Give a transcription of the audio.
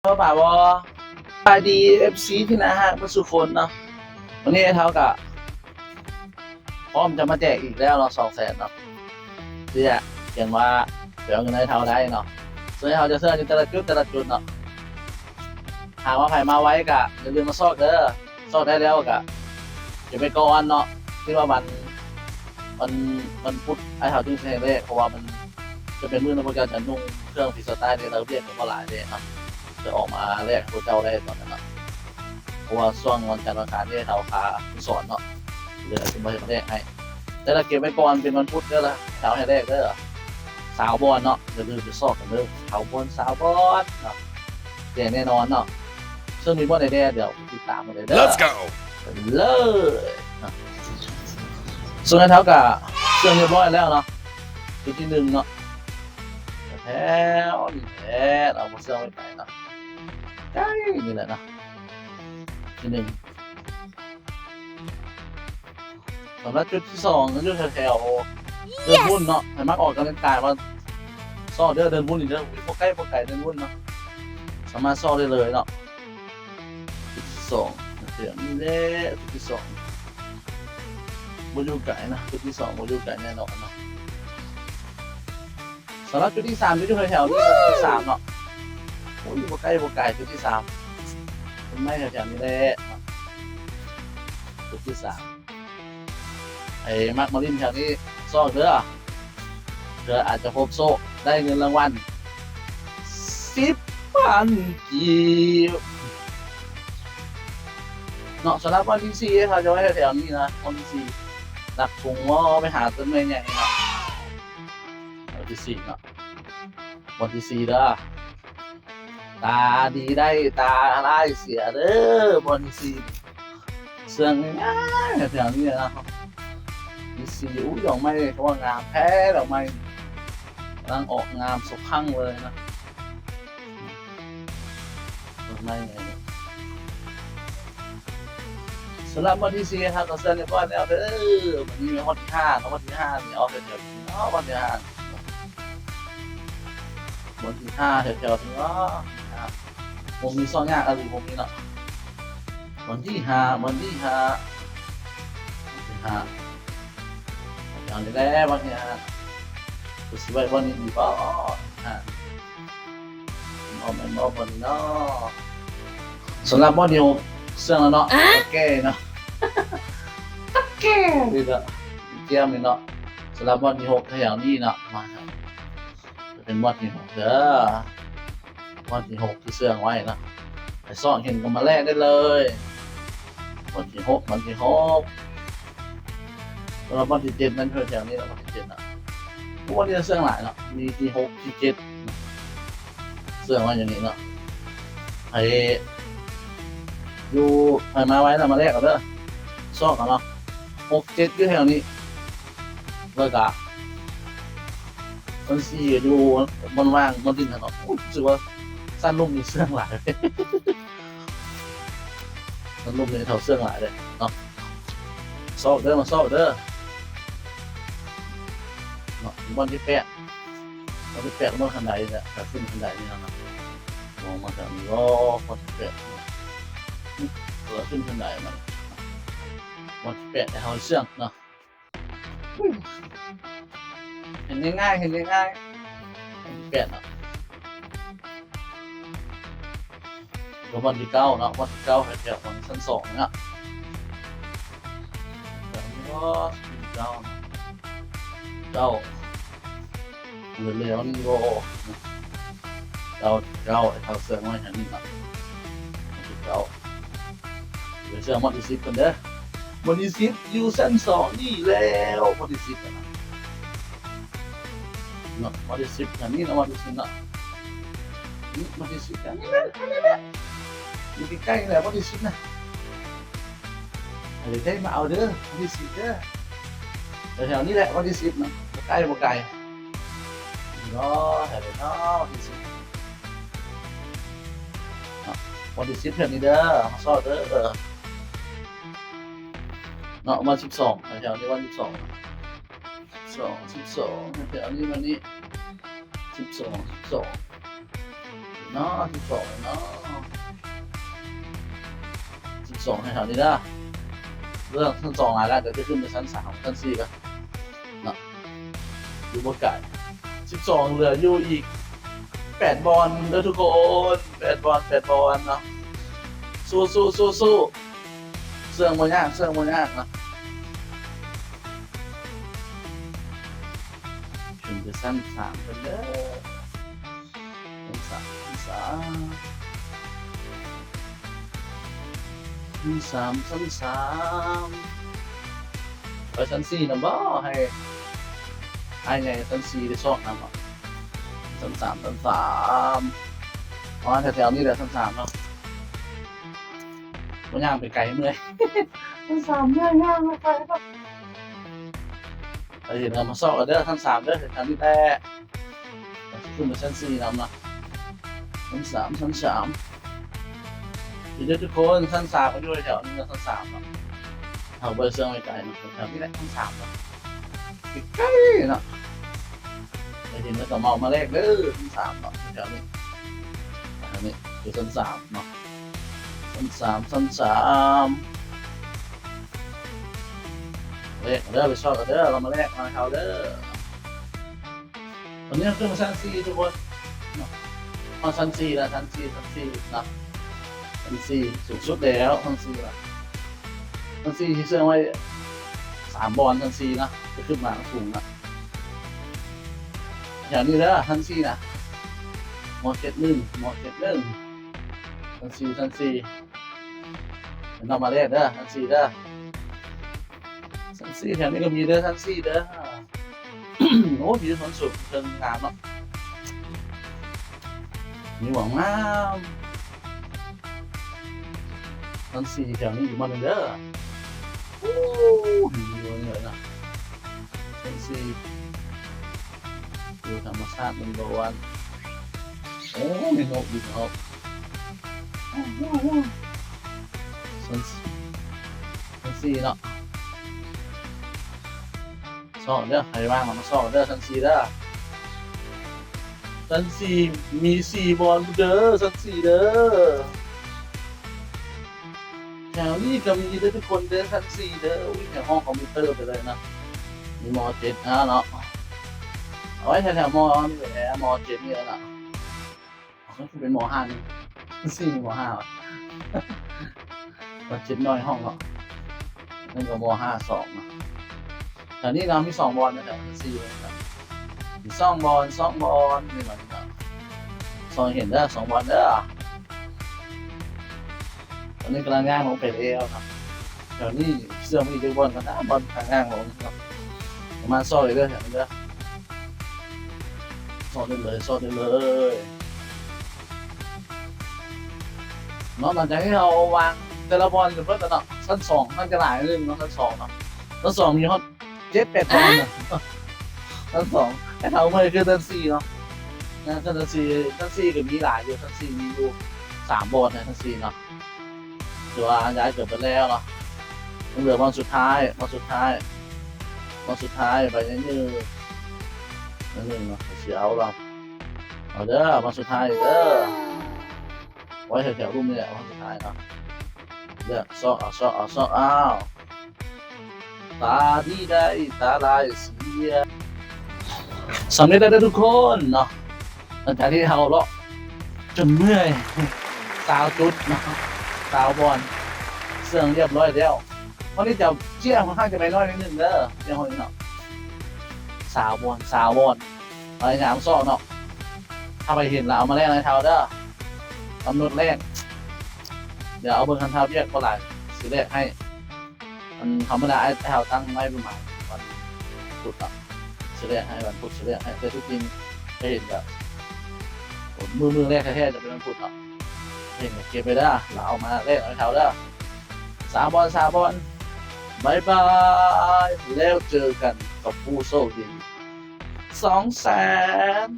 ເຂົ້າມາບໍ່? ສະບາຍດີ ເອັຟຊີ ທີ່ໜ້າຮັກເບິດສູ່ຄົນເນາະ. ວັນນີ້ອ້າຍເຖົ້າກະພ້ອມຈະມາແຈກອີກແລ້ວເນາະ ສອງແສນເນາະ ທີ່ຈະຂຽນວ່າໄປເອົາເງິນໃຫ້ເຖົ້າໄດ້ເນາະ. ເຊິ່ງເຮົາຈະເຊີນຢູ່ແຕ່ລະຈຸດ ແຕ່ລະຈຸດເນາະ. ຫາກວ່າໃຜມາໄວກະຢ່າລືມມາຊອກເດີ. ຊອກໄດ້ແລ້ວກະເກັບໄວ້ກ່ອນເນາະ. ຄິດວ່າວັນ ວັນ ວັນພຸດອ້າຍເຖົ້າຈຶ່ງຊິໃຫ້ແລກ ເພາະວ່າມັນຈະເປັນມື້ທີ່ພວກເຈົ້າຈະນຸ່ງເຄື່ອງຟຣີສະຕາຍເດ້ ແລ້ວວຽກກໍບໍ່ຫຼາຍເດ້ເນາະ. ຈະອອກມາແລກໃຫ້ພວກເຈົ້າໄດ້ຕອນນັ້ນເນາະ ເພາະວ່າຊ່ວງວັນຈັນວັນອັງຄານນີ້ເຖົ້າຄາຜູ້ສອນເນາະ ເລີຍຊິບໍ່ເຮັດມາແລກໃຫ້. ແຕ່ລະເກັບໄວ້ກ່ອນ ເປັນວັນພຸດເດີລະ ເຖົ້າໃຫ້ແລກເດີ. ຊາວບ່ອນເນາະ ຢ່າລືມໄປຊອກກັນເດີ ເຖົ້າບ່ອນ ຊາວບ່ອນເນາະ ແຈກແນ່ນອນເນາະ. ເຊິ່ງມີບ່ອນໃດແດ່ ດຽວຕິດຕາມກັນເລີຍເດີ. Let's go ໄປເລີຍເນາະ. ສ່ວນອ້າຍເຖົ້າກະເຊື່ອງຮຽບຮ້ອຍແລ້ວເນາະ ຈຸດທີໜຶ່ງເນາະ ແຖວນີ້ແຫຼະ ເອົາບໍ່ເຊື່ອງໄວ້ໄກເນາະ ໃກ້ນີ້ແຫຼະເນາະ ທີໜຶ່ງ. ສຳລັບຈຸດທີສອງ ຢູ່ແຖວໆເດີ່ນບຸນເນາະ ໃຜມັກອອກກຳລັງກາຍມາຊອກເດີ ເດີ່ນບຸນນີ້ເດີ ບໍ່ໃກ້ບໍ່ໄກເດີ່ນບຸນເນາະ ສາມາດຊອກໄດ້ເລີຍເນາະ. ຈຸດທີສອງ ແຖວນີ້ແຫຼະ ຈຸດທີສອງ ບໍ່ຢູ່ໄກນະ ຈຸດທີສອງບໍ່ຢູ່ໄກແນ່ນອນເນາະ. ສຳລັບຈຸດທີສາມ ຈະຢູ່ແຖວໆນີ້ ຈຸດທີສາມເນາະ ໂອ້ຍ ບໍ່ໄກບໍ່ໄກ ຈຸດທີສາມ ຕົ້ນໄມ້ແຖວໆນີ້ແຫຼະ ຈຸດທີສາມ. ໃຜມັກມາຫຼິ້ນແຖວນີ້ ຊອກເດີ ເພື່ອອາດຈະພົບໂຊກ ໄດ້ເງິນລາງວັນສິບພັນກີບເນາະ. ສຳລັບບ່ອນທີສີ່ ເຂົາຈະໄວ້ແຖວໆນີ້ນະ ບ່ອນທີສີ່ ຫຼັກທຸງ ເວົ້າໄປຫາຕົ້ນໄມ້ໃຫຍ່ເນາະ. ບ່ອນທີສີ່ເນາະ ບ່ອນທີສີ່ເດີ ຕາດີໄດ້ ຕາຮ້າຍເສຍເດີ ບ່ອນທີສີ່. ເຊື່ອງງ່າຍໆ ແຖວໆນີ້ນະ ມີສີ ອຸ້ຍ ດອກໄມ້ເຂົາວ່າງາມແທ້ ດອກໄມ້ກຳລັງອອກງາມສະພັ່ງເລີຍນະ ດອກໄມ້. ສຳລັບວັນທີສີ່ ເຮົາກໍເຊື່ອງຮຽບຮ້ອຍແລ້ວເດີ. ບັດນີ້ວັນທີຫ້າເນາະ ວັນທີຫ້ານີ້ ເອົາແຖວໆນີ້ເນາະ ວັນທີຫ້າ ວັນທີຫ້າ ແຖວໆນີ້ເນາະ ບໍ່ມີຊ່ອງຍາກອີ່ຫຼີ ບໍ່ມີເນາະ. ວັນທີຫ້າ ວັນທີຫ້າ ວັນທີຫ້າ ເອົານີ້ແຫຼະ ວັນທີຫ້າ ເພິ່ນຊິໄວ້ບ່ອນນີ້ອີກບໍ່ ຫ້າ ເອົາແມ່ນບໍ່ບ່ອນນີ້ເນາະ. ສຳລັບບ່ອນທີຫົກ ເຊື່ອງແລ້ວເນາະ ອະ ໂອເຄເນາະ ໂອເຄ ນີ້ເນາະ ກຽມນີ້ເນາະ. ສຳລັບບ່ອນທີຫົກ ແຖວນີ້ເນາະ ມາ ຈະເປັນບ່ອນທີຫົກເດີ ບ່ອນທີຫົກທີ່ເຊື່ອງໄວ້ເນາະ ໃຜຊອກເຫັນກໍມາແລກໄດ້ເລີຍ. ບ່ອນທີຫົກ ບ່ອນທີຫົກ ແລ້ວບ່ອນທີເຈັດ ແມ່ນແຖວໆນີ້ລະ ບ່ອນທີເຈັດນະ. ໂອ້ ນີ້ເຊື່ອງຫຼາຍເນາະ ມີທີຫົກ ທີເຈັດ ເຊື່ອງໄວ້ຢູ່ນີ້ເນາະ. ໃຜຢູ່ ໃຜມາໄວລະມາແລກເອົາເດີ ຊອກເອົາເນາະ. ຫົກ ເຈັດ ຢູ່ແຖວນີ້ ແລ້ວກະ ມັນຊິຢູ່ບ່ອນວ່າງບ່ອນດິນຫັ້ນເນາະ. ໂອ້ຍ ຮູ້ສຶກວ່າຊັ້ນລຸ່ມນີ້ເຊື່ອງຫຼາຍ ຊັ້ນລຸ່ມນີ້ເຖົ້າເຊື່ອງຫຼາຍເດ້ເນາະ. ຊອກເດີ ມາຊອກເດີເນາະ. ບ່ອນທີແປດ ບ່ອນທີແປດ ບ່ອນຂັ້ນໄດນີ້ແຫຼະ ກະຂຶ້ນຂັ້ນໄດນີ້ນະ. ໂອ້ ມາຈາກນີ້ ໂອ້ ບ່ອນທີແປດ ເອີ ຂຶ້ນຂັ້ນໄດມາ ບ່ອນທີແປດ ໃຫ້ເຮົາເຊື່ອງເນາະ. ເຫັນງ່າຍໆ ເຫັນງ່າຍໆ ແປດເນາະ. ກໍບ່ອນທີເກົ້າເນາະ ບ່ອນທີເກົ້າ ແຖວໆ ບ່ອນຊັ້ນສອງເນາະ. ເກົ້າ ເກົ້າ ເຫຼືອແລ້ວນີ້ບໍ່ອອກ ເກົ້າ ເກົ້າ ໃຫ້ເຂົາເຊື່ອງໄວ້ທາງນີ້ເນາະ ເກົ້າ. ດຽວເຊື່ອງບ່ອນທີສິບກ່ອນເດີ ບ່ອນທີສິບຢູ່ຊັ້ນສອງນີ້ແລ້ວ ບ່ອນທີສິບນະເນາະ. ບ່ອນທີສິບອັນນີ້ເນາະ ບ່ອນທີສິບເນາະ ນີ້ບ່ອນທີສິບອັນນີ້ແຫຼະ ອັນນີ້ແຫຼະ ຢູ່ໃກ້ໆ ນີ້ແຫຼະ ບ່ອນທີສິບນະ. ໃຜຢາກໄດ້ມາເອົາເດີ ວັນທີສິບເດີ ແຖວໆນີ້ແຫຼະ ວັນທີສິບນະ ບໍ່ໄກບໍ່ໄກເນາະ ແຖວນີ້ເນາະ ວັນທີສິບເນາະ ວັນທີສິບແຖວນີ້ເດີ ມາຊອກເດີເນາະ. ວັນສິບສອງ ແຖວໆນີ້ວັນສິບສອງ ສິບສອງ ສິບສອງ ແຖວນີ້ວັນນີ້ ສິບສອງ ສິບສອງເນາະ ສິບສອງເນາະ. ສອງແຖວໆນີ້ເດີ. ເລື່ອງຊັ້ນສອງຫຼາຍແລ້ວ ດຽວຈະຂຶ້ນໄປຊັ້ນສາມ ຊັ້ນສີ່ກ່ອນເນາະ ຢູ່ບໍ່ໄກ. ສິບສອງ ເຫຼືອຢູ່ອີກແປດບ່ອນເດີທຸກຄົນ ແປດບ່ອນ ແປດບ່ອນເນາະ. ສູ້ໆ ສູ້ໆ ເຊື່ອງບໍ່ຍາກ ເຊື່ອງບໍ່ຍາກເນາະ. ຂຶ້ນໄປຊັ້ນສາມເພິ່ນເດີ. ຊັ້ນສາມ ຊັ້ນສາມ ຊັ້ນສາມ ຊັ້ນສາມ. ໄປຊັ້ນສີ່ນຳບໍ່? ໃຫ້ອ້າຍໃຫຍ່ຊັ້ນສີ່ໄດ້ຊອກນຳເນາະ. ຊັ້ນສາມ ຊັ້ນສາມ ປະມານແຖວໆນີ້ແຫຼະ ຊັ້ນສາມເນາະ. ບໍ່ຍ່າງໄປໄກເມື່ອຍ ຊັ້ນສາມເມື່ອຍ ຍ່າງໄປໄກເນາະ. ໄປເຫັນກໍມາຊອກເດີ ຊັ້ນສາມເດີ ແຖວນີ້ແຫຼະ. ຂຶ້ນໄປຊັ້ນສີ່ນຳນະ ຊັ້ນສາມ ຊັ້ນສາມ. ເດີທຸກຄົນ ຊັ້ນສາມກໍຢູ່ແຖວນີ້ນະ ຊັ້ນສາມເນາະ. ເຮົາບໍ່ໄດ້ເຊື່ອງໄປໄກເນາະ ແຖວນີ້ແຫຼະ ຊັ້ນສາມເນາະ ໃກ້ໆເນາະ. ໄປເຫັນແລ້ວກໍເອົາມາແລກເດີ ຊັ້ນສາມເນາະ ແຖວນີ້ ແຖວນີ້ຄືຊັ້ນສາມເນາະ. ຊັ້ນສາມ ຊັ້ນສາມ ແລກເດີ ໄປຊອກເດີ ເຮົາມາແລກມາເຮົາເດີ. ຕອນນີ້ເຮົາຂຶ້ນມາຊັ້ນສີ່ທຸກຄົນເນາະ. ຮອດຊັ້ນສີ່ແລ້ວ ຊັ້ນສີ່ ຊັ້ນສີ່ເນາະ ຊັ້ນສີ່ ສູງສຸດແລ້ວ ຊັ້ນສີ່ແລ້ວ. ຊັ້ນສີ່ທີ່ເຊື່ອງໄວ້ສາມບ່ອນ ຊັ້ນສີ່ເນາະ ຈະຂຶ້ນມາສູງເນາະ. ແຖວນີ້ເດີ ຊັ້ນສີ່ນະ ມໍເຈັດໜຶ່ງ ມໍເຈັດໜຶ່ງ ຊັ້ນສີ່ ຊັ້ນສີ່. ເຮົາມາແລກເດີ ຊັ້ນສີ່ເດີ ຊັ້ນສີ່. ແຖວນີ້ກໍມີເດີ ຊັ້ນສີ່ເດີ. ໂອ້ ມີຕົ້ນສູງເທິງງາມເນາະ ມີຫວ່າງງາມ. ຊັ້ນສີ່ແຖວນີ້ອີກບ່ອນໜຶ່ງເດີ. ໂອ້ ເຫັນວິວນີ້ເລີຍນະ ຊັ້ນສີ່ ວິວທຳມະຊາດ number one. ໂອ້ ມີນົກ ມີນົກ. ຊັ້ນສີ່ເນາະ ຊອກເດີ ໃຜວ່າງມາຊອກເດີ ຊັ້ນສີ່ເດີ. ຊັ້ນສີ່ມີສີ່ບ່ອນພຸ້ນເດີ ຊັ້ນສີ່ເດີ. ແຖວນີ້ກໍມີເດີທຸກຄົນເດີ ຊັ້ນສີ່ເດີ. ອຸ້ຍ ແຖວຫ້ອງຄອມພິວເຕີໄປເລີຍນະ ມີມໍເຈັດນະເນາະ. ເອົາໄວ້ແຖວໆມໍນີ້ແຫຼະ ມໍເຈັດນີ້ແຫຼະນະ. ມັນຄືເປັນມໍຫ້ານີ້ ສີ່ມໍຫ້າຫວາ ມັນເຈັດໜ່ວຍຫ້ອງເນາະ. ນັ້ນກໍມໍຫ້າສອງເນາະ. ແຖວນີ້ເນາະ ມີສອງບ່ອນນະ ແຖວສີ່ເນາະ ມີສອງບ່ອນ ສອງບ່ອນນີ້ເນາະ. ສ່ອງເຫັນເດີ ສອງບ່ອນເດີ. ຕອນນີ້ກຳລັງຍ່າງລົງໄປແລ້ວເນາະ. ແຖວນີ້ເຊື່ອງມີຈັກບ່ອນກັນນະ ບ່ອນທາງຍ່າງລົງເນາະ. ປະມານ ຊອກເລີຍເດີ ແຖວນີ້ເດີ ຊອກໄດ້ເລີຍ ຊອກໄດ້ເລີຍເນາະ. ຫຼັງຈາກທີ່ເຮົາວາງແຕ່ລະບ່ອນກັນເບິດແລ້ວເນາະ ຊັ້ນສອງມັນຈະຫຼາຍໜຶ່ງເນາະ ຊັ້ນສອງເນາະ. ຊັ້ນສອງມີຮອດເຈັດແປດບ່ອນນະ ຊັ້ນສອງ. ແຕ່ເຮົາເມື່ອຍຄືຊັ້ນສີ່ເນາະ ນະ ຊັ້ນສີ່ ຊັ້ນສີ່ກໍມີຫຼາຍຢູ່ ຊັ້ນສີ່ມີຢູ່ສາມບ່ອນນະ ຊັ້ນສີ່ເນາະ. ຖືວ່າຍ້າຍເກືອບເບິດແລ້ວເນາະ ຍັງເຫຼືອບ່ອນສຸດທ້າຍ ບ່ອນສຸດທ້າຍ ບ່ອນສຸດທ້າຍ ໄປໜ້ອຍໜຶ່ງ ໜ້ອຍໜຶ່ງເນາະ ຊິເອົາລະ ເອົາເດີ ບ່ອນສຸດທ້າຍເດີ. ໄວ້ແຖວໆລຸ່ມນີ້ແຫຼະ ບ່ອນສຸດທ້າຍເນາະ. ເລືອກ ຊອກເອົາ ຊອກເອົາ ຊອກເອົາ. ຕາດີໄດ້ຕາລາຍເສຍ ສຳເລັດແລ້ວເດີທຸກຄົນເນາະ. ຫຼັງຈາກທີ່ເຮົາເລາະຈົນເມື່ອຍ ຊາວຈຸດເນາະ ຊາວບ່ອນ ເຊື່ອງຮຽບຮ້ອຍແລ້ວ. ວັນນີ້ຈະເຈ້ຍຂອງເຮົາຈະໄປໜ້ອຍໜຶ່ງເດີ ເຈ້ຍຂອງເຮົາເນາະ ຊາວບ່ອນ ຊາວບ່ອນ. ພະຍາຍາມຊອກເນາະ ຖ້າໃຜເຫັນລະເອົາມາແລກໃຫ້ເຮົາເດີ ກຳນົດແລກ. ດຽວເອົາເບິ່ງຄັນຖ້າວຽກບໍ່ຫຼາຍ ຊິແລກໃຫ້. ອັນທຳມະດາອ້າຍເຮົາຕັ້ງໄວ້ປະມານວັນພຸດເນາະ ຊິແລກໃຫ້ ວັນພຸດຊິແລກໃຫ້. ແຕ່ທີ່ຈິງໄປເຫັນກະມື້ ມື້ແລກແທ້ໆຈະເປັນວັນພຸດເນາະ. ເຫັນກະເກັບໄວ້ເດີ ລະເອົາມາແລກໃຫ້ເຮົາເດີ. ສາມບ່ອນ ສາມບ່ອນ ບາຍບາຍ ແລ້ວເຈີກັນກັບຜູ້ໂຊກດີ ສອງແສນ.